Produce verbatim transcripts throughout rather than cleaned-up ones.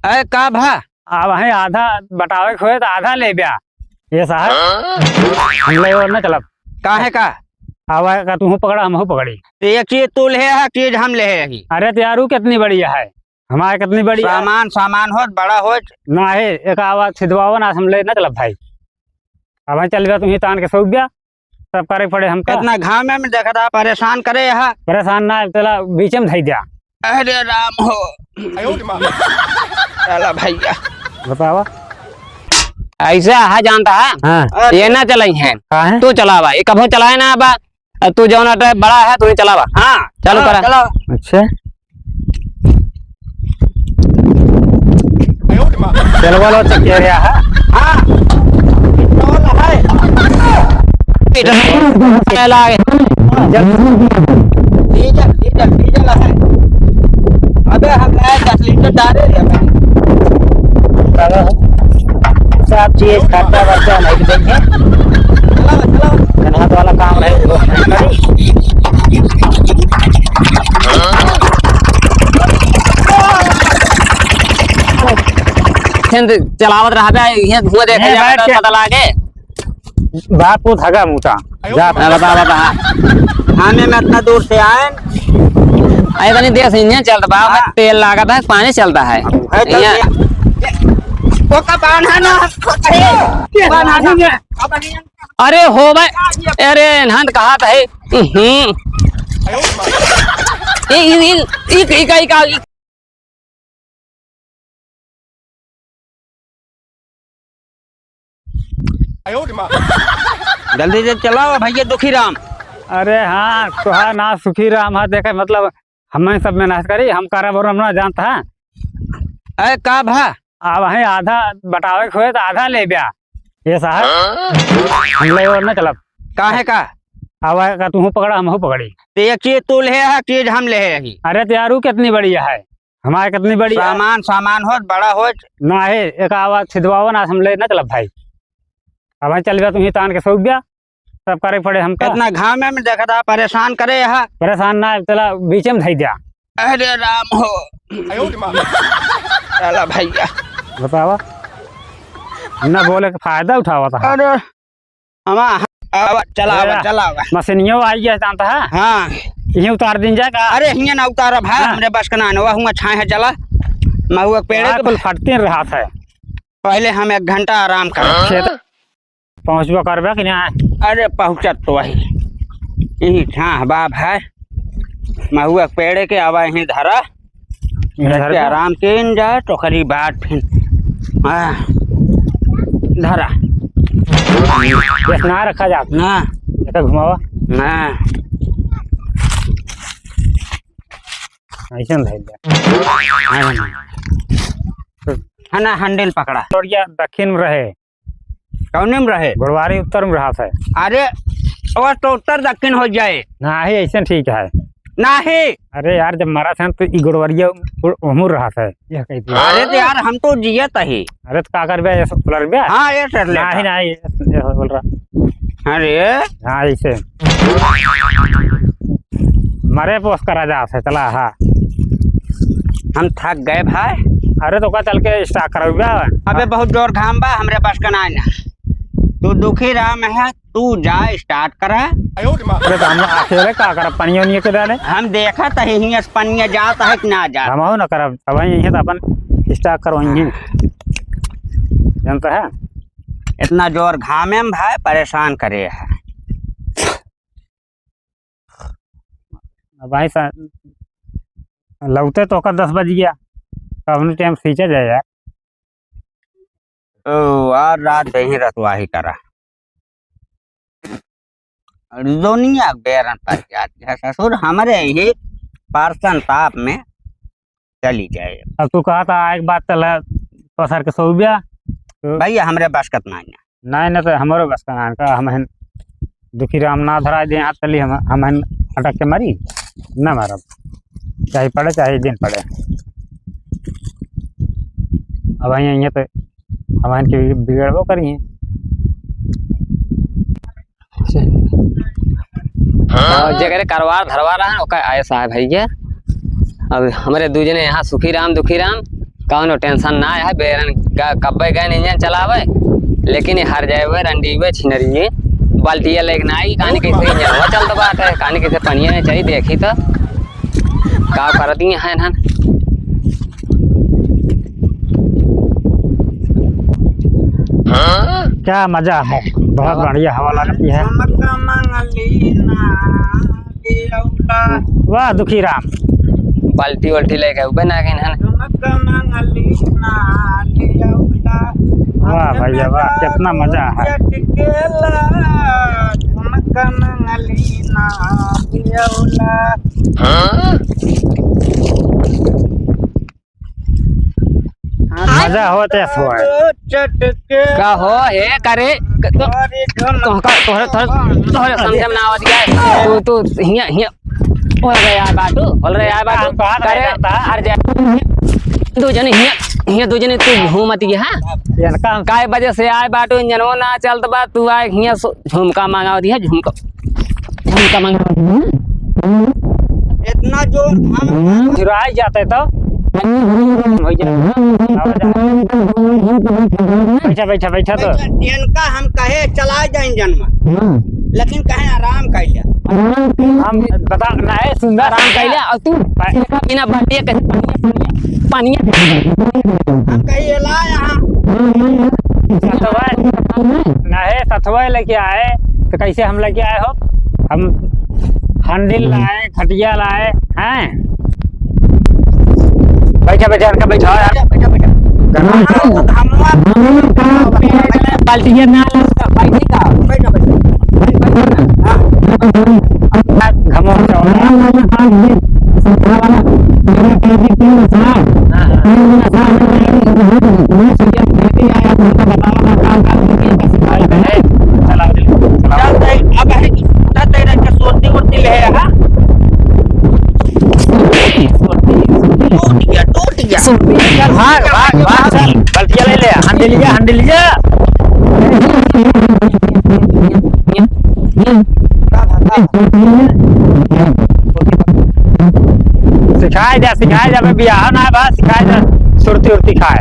अरे का भा? अब वहीं आधा बटावे के होए तो आधा ले ब्या। ये साहब, हम ले और ना चलब। काहे का? अब का तू पकड़ा, हम पकड़ी। तो एक चीज तू ले है, एक चीज हम ले है। अरे तो यार, वो कितनी बड़ी है? हमारे कितनी बड़ी है? सामान, सामान होत, बड़ा होत। ना है, एक आवाज छिदवावन, आज हम ले ना चलब भाई। अब वहीं चल ब्या, तू ही तान के सो ब्या। सब करे पड़े हमका। इतना घाम में देखा था, परेशान करे यहाँ। परेशान ना, चला बीचे में धई द्या। अरे राम हो। चला भैया। बतावा। ऐसा है जानता है? हाँ। ये ना चलाई है। काहे? तू चलावा, ये कभो चलाए ना बा। अब तू जौन अटे बड़ा है, तू ही चलावा। हाँ। चालू हाँ, करा। चलावा। अच्छा। तेल वाला चेक किया गया है। हाँ। पेट्रोल है। पेट्रोल है। डीजल, डीजल, डीजल है। अबे हम नया दस लीटर डाले रे भाई। सब चीज खर्चा वर्चा नहीं देंगे। चलाओ, चलाओ। मेहनत वाला काम है, वो नहीं करी। चलावत रहबे, इहे धुआं देखे हे, जाबे, बैठ के पता लागे। बाप को धागा मूठा। जा। हाँ, बता, बता। हमें मैं इतना दूर से आए। अरे, तनी देर से इंजन चलता बा, हाँ। तेल लागत है, पानी चलता है। है तो यहाँ। ये, ओका बांधा ना, अरे, बांधा ना। अरे, हो भाई, अरे, नंद कहा था, है। हम्म। ई, ई, ई, ई, ई, ई, ई, जल्दी से चलाओ भैया दुखी राम। अरे हाँ, तोहार नाम सुखी राम है, देखे मतलब हमें सब मेहनत करी, हम करब और हम ना जानता है। अरे का भा? अब वहीं आधा बटावे के होए तो आधा ले ब्या। ये साहब, हम लोग और ना चलब। काहे का? अब का तू पकड़ा, हम पकड़ी। तो एक चीज तू ले है, एक चीज हम ले है। अरे तो यार, वो कितनी बड़ी है? हमारे कितनी बड़ी है? सामान, सामान होत, बड़ा होत। ना है, एक आवाज छिदवावन, आज हम ले ना चलब भाई। अब वहीं चल ब्या, तू ही तान के सो ब्या, सब करे पड़े हमका। इतना घाम में देखा था, परेशान करे यहाँ। परेशान ना, चला बीचे में धई द्या। अरे राम हो। चला भैया। बतावा, ना बोले के फायदा उठावा था। अरे हमा, अब चलावा, ए, चलावा। मशीनियो आई है, जानता है? हाँ। यहीं उतार दिन जाए का? अरे, हियाँ ना उतारा भाई, हाँ। हमरे बस का ना, वह हुआ छाए है, चला। महुआ के पेड़ हाँ, के कुल फटते रहा था। पहले हम एक घंटा आराम करें। खेत पहुँचबो करबे कि ना? अरे, पहुँचत तो वही। यहीं छाह बा भाई। महुआ के पेड़ के आवा यहीं धरा। इधर रख के पे? आराम से इन जा, टोकरी बात फिर। हाँ। धरा। बस ना रखा जात। ना। ऐसा घुमावा। ना। ऐसे नहीं जा। हाँ। है ना, हैंडल पकड़ा। गोड़वारी दक्षिण में रहे। कौने में रहे? गोड़वारी उत्तर में रहा था। अरे, वो तो उत्तर दक्षिण हो जाए। नाही, ऐसे ठीक है। नाही। अरे यार, जब मरा था तो ई गोड़वरिया उ-, उमुर रहा था। यह कही थी। अरे तो यार, हम तो जियत ही। अरे तो का करबे, ऐसे बोल रहा? हाँ, ये कर लेता। नाही, नाही, ये, ये बोल रहा। अरे। हाँ, ऐसे। मरे पोस करा जा से चला, हाँ। हम थक गए भाई। अरे तो का चल के स्टार्ट करौबा? अबे बहुत जोर घाम बा, हमरे बस का ना ना। तू दुखी राम है, तू जा स्टार्ट करा। अरे तो हम अकेले का करब, पनिया उनिया के डाले? हम देखा त ही हियां से पनिया जात है कि ना जात। हम हो ना करब, अब यहीं तो अपन स्टार्ट करवाएंगे। जानता है? इतना जोर घामे में भाई परेशान करे है। अब भाई सा-, लौटे तो ओकर दस बज गया, तो अपने टाइम सींचा जाए यार। ओ, आज रात यहीं रतवाही करा। दुनिया बेरन पर जाती है ससुर, हमरे ही परसन ताप में चली जाए। अब तू कहा था, एक बात चला, पसर के सो गया। तो भैया, हमरे बस का त नाहीं है। नाहीं, ना तो हमरो बस का नाहीं का, हम हन दुखी राम ना धराए दे हाथ तली, हम, हम हन अटक के मरी, ना मारब, चाहे पड़े, चाहे दिन पड़े। अब यहीं, यहीं तो हम हन के बिगड़बो करी। और जेकरे करवार धरवा रहा, ओका आए साहब है ये। अब हमरे दू जने यहाँ सुखी राम, दुखी राम, कौनो tension ना है, बेरन ग-, कब्बे गए इंजन चलावे, लेकिन ये हर जाए हुए, रंडी हुए, छिनरी हुए, बाल्टिया लेके ना आई, कहानी कैसे इंजन हुआ चलत बाटे, कहानी कैसे पनिया नहीं चाहिए, देखी तो का करती हैं ना। क्या मजा है, बहुत बढ़िया हवा लगती है। वाह दुखी राम। बाल्टी वाल्टी लेके उबे ना गए हैं। वाह भैया वाह, कितना मजा है। हाँ? मजा होत है, होत। का हो, हे, करे, तो, तोहका, तोहरे, तोहरे, तोहरे समझे में ना आवत है। तू, तू, हियाँ, हियाँ, बोल रे यार बाटू, बोल रे यार बाटू, हम कहाँ करे, रहता? हर जा, दू जने हियाँ, हियाँ दू जने तू घूमत है, हाँ? इनका हम काय वजह से आए बाटू, इंजनो ना चलत बा, तू आए हियाँ सो-, झुमका मांगावत है, झुमका। झुमका मांगा। इतना जोर हम चुराए जाते तो हो जाए। बैठा, बैठा, बैठा तो। इनका हम कहे चला जाए जन्म, लेकिन कहे आराम कर लिया। हम बता ना है, सुंदर आराम कर लिया। और तू बिना बाटिया कहे पानी, पानी, पानी। हम कहे ये ला यहाँ। सतवा, ना है, सतवा लेके आए, तो कैसे हम लेके आए हो? हम हंडिल लाए, खटिया लाए, हैं? बैठा, बैठा, इनका बैठा यार। बैठा, बैठा। बाल्टी है ना, बैठा, बैठा। घमंड चौड़ा। चला दे, चला। चल, तै, अब है कि उठा तै रह के सोती वोती ले, हाँ? टूट गया, टूट गया। भाग, भाग, भाग, चल, बल्टिया ले ले, हंडिलिया, हंडिलिया। सिखाए जा, सिखाए जा, अबे बियाह ना बा, सिखाए जा, सुरती उरती खाए।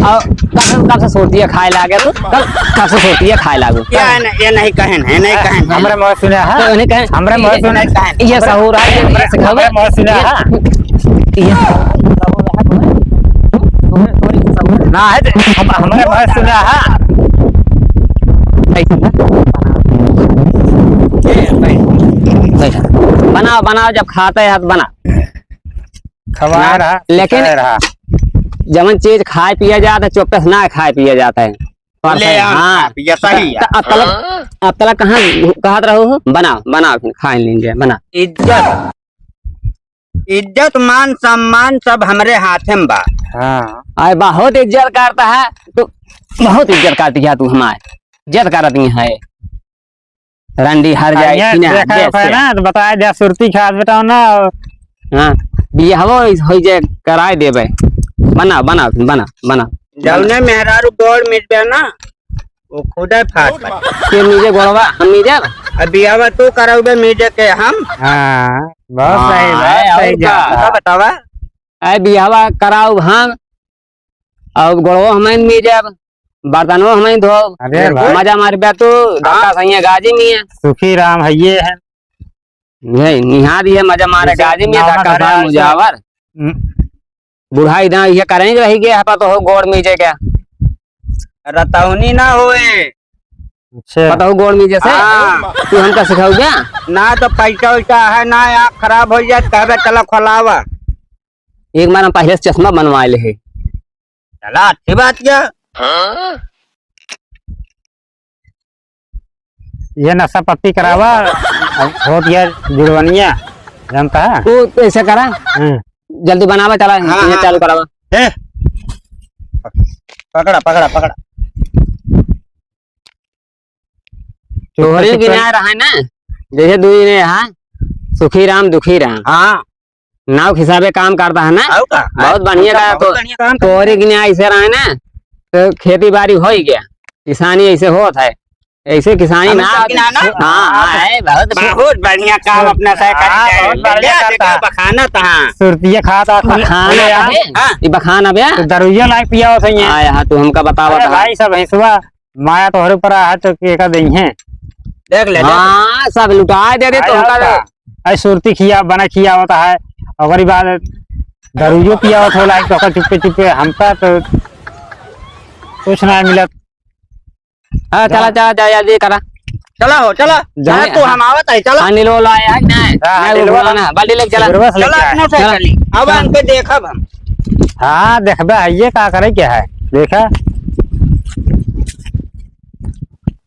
और कब से, कब से सुरतिया खाए लागे तू? कब, कब से सुरतिया खाए लागू? क्या है ना, ये नहीं कहें, ये नहीं कहें। हमरे मुँह सुने, हाँ? तो नहीं कहें। हमरे मुँह ये सुने। नहीं कहें। ये सहूर है, ये हमरे, सिखावे। हमरे मुँह सुने, ये, हाँ? ये ना है, हम, हमरे मुँह सुने, हाँ? बैठ। बनाओ, बनाओ, जब खाते हैं तो बना। खवाए ना, रहा, लेकिन खवाए रहा। जवन चीज खाए पिया जात है, चौकस ना खाए पिया जात है। ले आन हाँ। खा पिया, सही है। त-, अब तलक, अब तलक कहाँ कहत रहो हो? बनाओ, बनाओ, फिर खाए लेंगे, बना। इज्जत, इज्जत, मान सम्मान सब हमरे हाथे में बा। हाँ। आए बहुत इज्जत करता है, तो बहुत इज्जत करती है तू हमारे, इज्जत करती है। रंडी हर जाए, अइहें, कि ना, देखा देख है से। ना, तो बताए दे, सुरती खास बेटा ना। हाँ, बियाहवो होई जाए, कराए देबे। बना, बना, बना, बना। जौने मेहरारू गोड़ मिटबे ना, वो खुदे फाट पड़े। के मीजे गोड़वा, हम मीजे? अब बियाहवा तू कराउबे मीजे के हम? हाँ, बहुत सही, हाँ, बहुत सही और का? जाता। बतावा। अरे बियाहवा कराउब हम, अब गोड़वो हमइन मीजब, बर्तनवो हमइन धोब। अरे भाई। मजा मारबे तू, हाँ। धक्का सैया गाजी मिया। सुखी राम है ये है। ये निहार ये मजा मारे जैसे गाजी मिया, नावना धक्का घरे सार आए मुजावर। हम्म। बुढ़ाई दाँ ये करेंगे रही गया है, पा तो हो गोड़ मीजे क्या? रतौनी ना होए। अच्छा। पता हो गोड़ मीजे से? हाँ। तू हमका सिखाऊ क्या? ना तो पैसा वैसा है, ना आँख खराब हो जाए, कहबे चला खोलावा। एक बार हम पहले से चश्मा बनवाए ले है। चला, अच्छी बात क्या? ये नशा पत्ती करावा, अब हो गया जुड़वनिया, जानता है? तू तो ऐसे करा, हम्म। जल्दी बनावा, चला, हाँ, ये हाँ। चालू करावा। ए, पकड़ा, पकड़ा, पकड़ा। तोहरे चुप, चुप। गिनाए रहा है ना, जैसे दू जने यहाँ, सुखी राम, दुखी राम। हाँ। नाव के हिसाबे काम करता है ना? आऊ का? बहुत बढ़िया बहुत का तो बढ़िया काम करता है। तोहरे गिनाए ऐसे रहा है ना, तो खेती बाड़ी हो ही गया, किसानी ऐसे होत है। ऐसे किसानी हम ना सब किसान ना? हाँ, हाँ, है, बहुत बढ़िया। बहुत बढ़िया काम अपना से हाँ, करी बहुत जाए। बढ़िया क्या करता देखा है। बखाना था। सुरतिया खाता, बखाना अबे। हाँ। ये बखाना अबे। तो दरुइया लायक पिया होत है ये। हाँ, यहाँ तू हमका बतावा अरे था। भाई, सब हिसवा माया तोहरे ऊपर है तो के का देइहैं। देख ले, देख। हाँ, सब लुटाए दे दे तो आया हमका होता। ऐ सुरती खिया, बना खिया होता है। ओकरी बाद दरुइयो पिया होत होला, तो ओकर चुप्पे चुप्पे हमका तो कुछ ना मिलत। हाँ, चला, चला, चला, जल्दी करा। चला हो, चला। जा। चला, तू हम आवत है, चला। हाँ, नीलवा ला आया है, नहीं, हाँ, हाँ, नहीं, नीलवा वो ला। ना, बाल्टी लेके चला। नीलवा से लेके चला, आया। अपना से चला। चली। अब हाँ। इनके देखब हम। हाँ, देखबे, आइए, का करे, क्या है, देखा।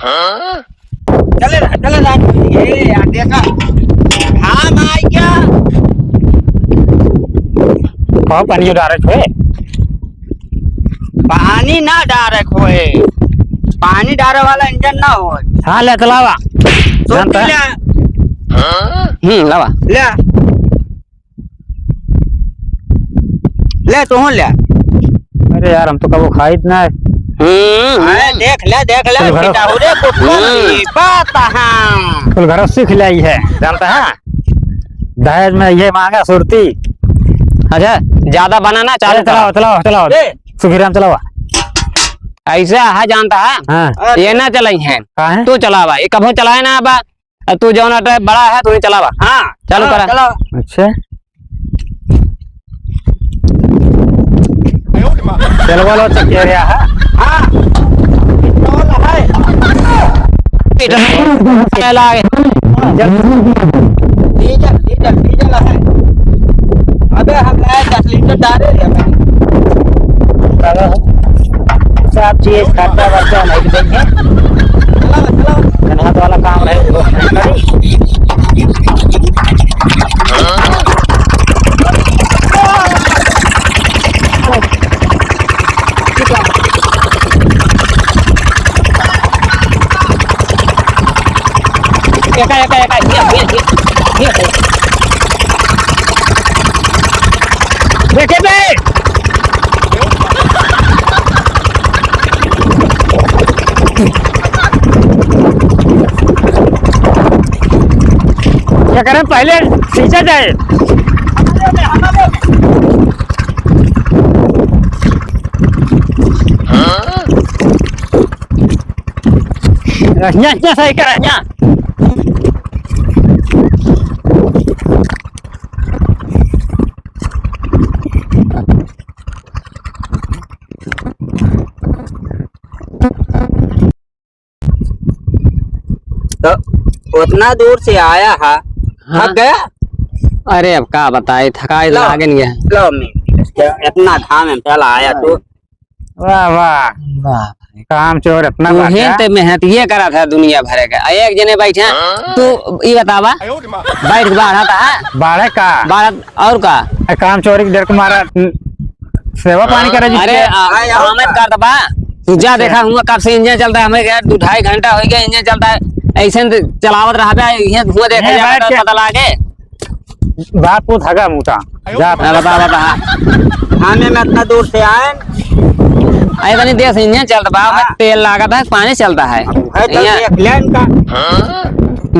हाँ? चले रहा, चले रहा। ये यार, देखा। घाम आई क्या? कहो, पानी डारे थे। पानी ना डारे होए, पानी डारे वाला इंजन ना होए। हाँ, ले चलावा। सोच जानता है? ले। हम्म, लावा। ले। ले, तू ले। अरे यार, हम तो कबो खाइत ना है। हम्म। अरे, देख ले, देख ले, कुल घर किताबू रे, कुत्ता हम्म। नहीं, पता है। कुल घर से खिलाई है, जानता है? दहेज में ये मांगा सुरती। अच्छा, ज्यादा बनाना चालू अरे, चलाओ, करो। चलाओ, चलाओ। ए। सुखीराम चलाओ। ऐसा है, जानता है? हाँ। ये ना चलाई है। कहाँ है? तू चलावा, ये कभो चलाए ना बा। अब तू जौन अटे बड़ा है, तू ही चलावा। हाँ, चालू चलाओ, करा। चलाओ। अच्छा। चलवा लो, चल के रहा है। हाँ। पेट्रोल है। पेट्रोल है। डीजल, डीजल, डीजल है। अबे हम लाए दस लीटर डाले रे भाई। सब चीज खर्चा वर्चा नहीं देंगे। चलाओ, चलाओ। मेहनत वाला काम रहे, वो नहीं करी। एका, एका, एका, हिया, हिया, हिया, हिया। देखे बे। क्या करें, पहले सींचा जाए। रहिया, रहिया सही कर, रहिया। तो उतना दूर से आया है, हाँ। थक गया? अरे अब का बताई, थकाई लो, लागे नहीं है। लो, मैं इतना घाम में पहला आया तू। वाह, वाह। वाह। काम चोर इतना तू बात ही है। ते मेहनत ये करा था दुनिया भरे का। आ एक जने बैठे, हाँ। तू ई बतावा, बैठ के बाढ़ा था? बाढ़े का? बाढ़ा और का? ए, काम चोरी के डर के मारा, न, सेवा पानी करे जी अरे, के। आ, आए, आओ आमद का? कर दबा। तू जा अच्छा। देखा हुआ कब से इंजन चलता है, हमें यार दो ढाई घंटा हो गया इंजन चलता है, ऐसे न चलावत रहा बे, ये हुआ देखा नहीं, जाए बैठ तो के। पता लागे। बाप को धगा मुटा। जा। मैं बता, बता। हमें मैं इतना दूर से आए। अरे तनी देख, इंजन चलता बा, हाँ। तेल लागत है, पानी चलता है। है तो यहाँ देख ले इनका।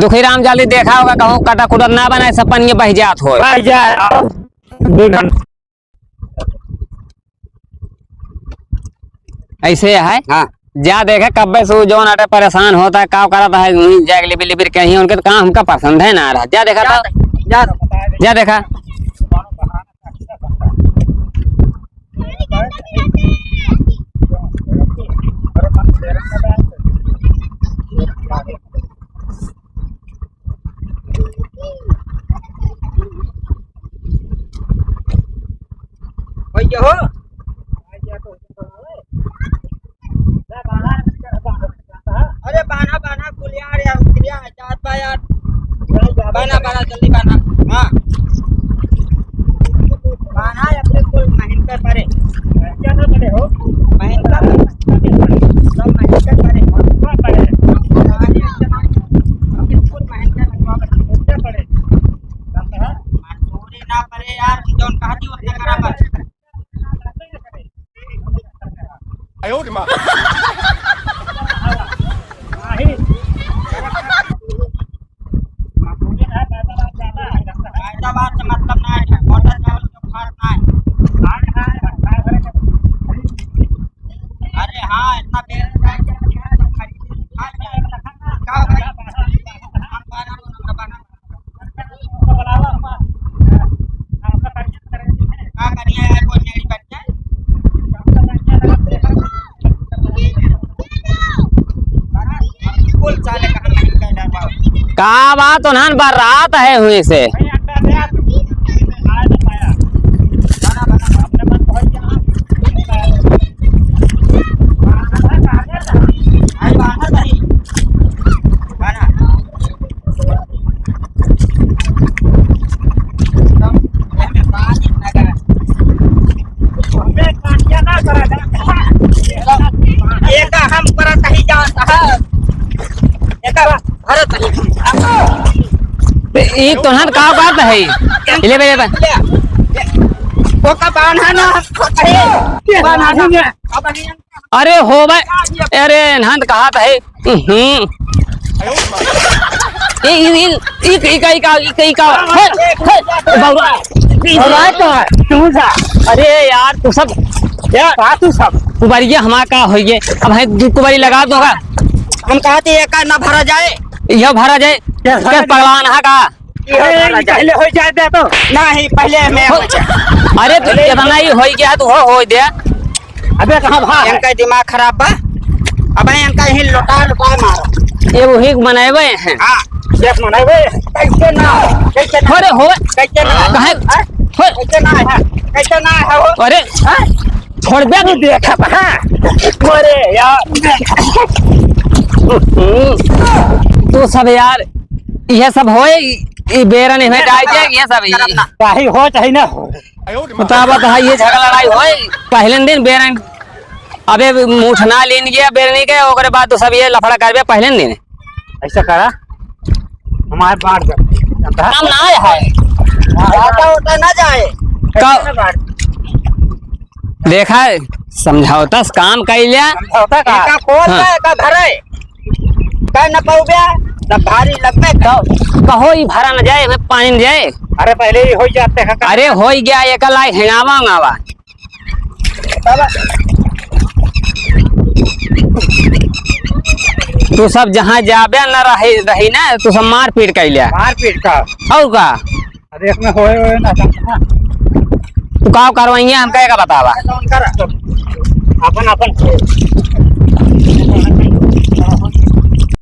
दुखी राम जाली देखा होगा, कहूँ कटा कुटा ना बनाए, सब पानी बह जात हो। बह जाए। दो घंटा। ऐसे है। हाँ। जा देखे कब्बे से उ जौन अटे परेशान होता है, का करत है, वहीं जाके लिबिर लिबिर कहीं, उनके तो काम हमका पसंद है ना रहा। जा देखा जा, तो। जा। जा देखा। भैया हो। अरे बान्हा, बान्हा, कुलिया रे, कुलिया है, जात बा यार। बान्हा, बान्हा, जल्दी बान्हा। हाँ। बान्हा या फिर कुल महीन पे परे। महीन पे परे। सब महीन पे परे। कुल महीन पे परे। मजदूरी ना परे यार, जौन कहा थी उतना करा बस। आयो रे माँ। बात उन्हन बर्रात है हुई से। एका हम करत ही जानत ह, एका भरत ही। ई तोहन का बात है? ले बे, ले बे। ओका बान्हा ना, बान्हा ना। अरे हो भाई, अरे नहन कहा त है। हम्म। ई, ई, ई, ई, ई का, ई का, ई का, ई का। हे, हे, बौरा। बौरा तो है, तू जा। अरे यार, तू सब, यार, का तू सब? कुबरिया हमार का होइए? अब है दू कुबरी लगा दो का? हम कहते एका ना भरा जाए। यह भरा जाए। क्या भरा जाए? पगलान है का? अरे, पहले हो जाए दे तो। नहीं, पहले मैं हो जाए। अरे, तो अरे, इतना ही हो गया, तो हो, हो दे। अबे, कहाँ भाग है? इनका दिमाग खराब बा। अब इनका ही लुटा, लुटा मारो। ये वही बनाए हुए हैं। हाँ, ये बनाए हुए हैं। कैसे ना हो? कैसे ना अरे, हो। कैसे ना हो? कहाँ? हाँ? कैसे ना है? कैसे ना है वो? अरे, हाँ? छोड़ दे। तू देख, हाँ। अरे यार। तू सब यार, ये सब होए, ई, ई बेरन में डाल दे, ये सब ई। करब ना। चाहे हो, चाहे ना हो। बतावा तो है, ये झगड़ा लड़ाई होए, पहले दिन बेरन, अबे मुठ ना लेन गया बेरनी के, ओकरे बाद तो सब ये लफड़ा करबे पहले दिन। ऐसा करा, हमारे बाढ़ जा। काम ना आया है। आता होता ना जाए। का-, ना बाढ़। देखा है, समझौता से काम कइले। समझौता का? एका खोल हाँ। का, एका भरे। का न पउबे, तब भारी लगबे। तो कहो ई भरा न जाए, हमें पानी न जाए। अरे पहले ही हो जाते हैं। अरे हो ही गया, एक लाई हिंगावा उंगावा। तब तू सब जहाँ जाबे न रही, रही ना, तू सब मारपीट कइले। मारपीट का? और का? अरे, इसमें होए, होए ना, ना। तू का करवाइए, हमका एका बतावा। अपन, अपन।